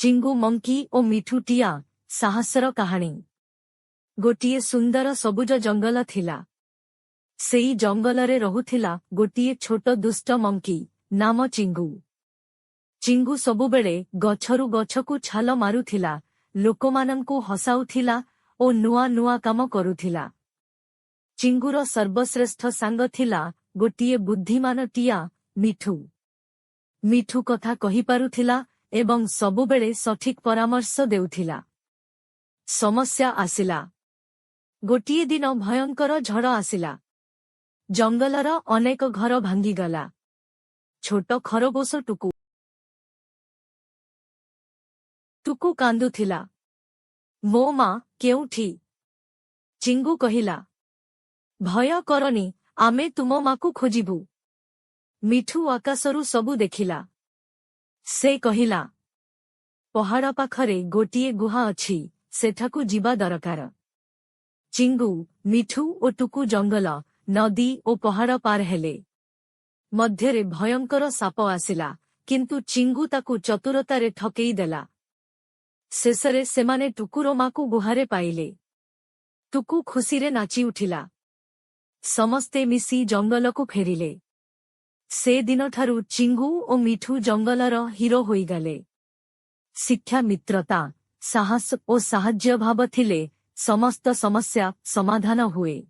ଚିଙ୍ଗୁ monkey ଓ ମିଠୁ ଟିଆ, ସାହସର କାହାଣୀ। ଗୋଟିଏ ସୁନ୍ଦର ସବୁଜ ଜଙ୍ଗଲ ଥିଲା। ସେଇ ଜଙ୍ଗଲରେ ରହୁଥିଲା ଗୋଟିଏ ଛୋଟ ଦୁଷ୍ଟ ମଙ୍କି, ନାମ ଚିଙ୍ଗୁ। ଚିଙ୍ଗୁ ସବୁବେଳେ ଗଛରୁ ଗଛକୁ ଛାଲ ମାରୁଥିଲା, ଲୋକମାନଙ୍କୁ ହସାଉଥିଲା ଓ ନୂଆ ନୂଆ କାମ କରୁଥିଲା। ଚିଙ୍ଗୁର ସର୍ବଶ୍ରେଷ୍ଠ ସାଙ୍ଗ ଥିଲା ଗୋଟିଏ ବୁଦ୍ଧିମାନ ଟିଆ, ମିଠୁ। ମିଠୁ କଥା କହିପାରୁଥିଲା ଏବଂ ସବୁବେଳେ ସଠିକ୍ ପରାମର୍ଶ ଦେଉଥିଲା। ସମସ୍ୟା ଆସିଲା। ଗୋଟିଏ ଦିନ ଭୟଙ୍କର ଝଡ଼ ଆସିଲା। ଜଙ୍ଗଲର ଅନେକ ଘର ଭାଙ୍ଗିଗଲା। ଛୋଟ ଖରଗୋଶ ଟୁକୁ ଟୁକୁ କାନ୍ଦୁଥିଲା, "ମୋ ମା କେଉଁଠି?" ଚିଙ୍ଗୁ କହିଲା, "ଭୟ କରନି, ଆମେ ତୁମ ମାକୁ ଖୋଜିବୁ।" ମିଠୁ ଆକାଶରୁ ସବୁ ଦେଖିଲା। ସେ କହିଲା, "ପହାଡ଼ ପାଖରେ ଗୋଟିଏ ଗୁହା ଅଛି, ସେଠାକୁ ଯିବା ଦରକାର।" ଚିଙ୍ଗୁ, ମିଠୁ ଓ ଟୁକୁ ଜଙ୍ଗଲ, ନଦୀ ଓ ପହାଡ଼ ପାର ହେଲେ। ମଧ୍ୟରେ ଭୟଙ୍କର ସାପ ଆସିଲା, କିନ୍ତୁ ଚିଙ୍ଗୁ ତାକୁ ଚତୁରତାରେ ଠକେଇ ଦେଲା। ଶେଷରେ ସେମାନେ ଟୁକୁର ମାକୁ ଗୁହାରେ ପାଇଲେ। ଟୁକୁ ଖୁସିରେ ନାଚି ଉଠିଲା। ସମସ୍ତେ ମିଶି ଜଙ୍ଗଲକୁ ଫେରିଲେ। ସେ ଦିନଠାରୁ ଚିଙ୍ଗୁ ଓ ମିଠୁ ଜଙ୍ଗଲର ହିରୋ ହୋଇଗଲେ। ଶିକ୍ଷା: ମିତ୍ରତା, ସାହସ ଓ ସାହାଯ୍ୟ ଭାବ ଥିଲେ ସମସ୍ତ ସମସ୍ୟା ସମାଧାନ ହୁଏ।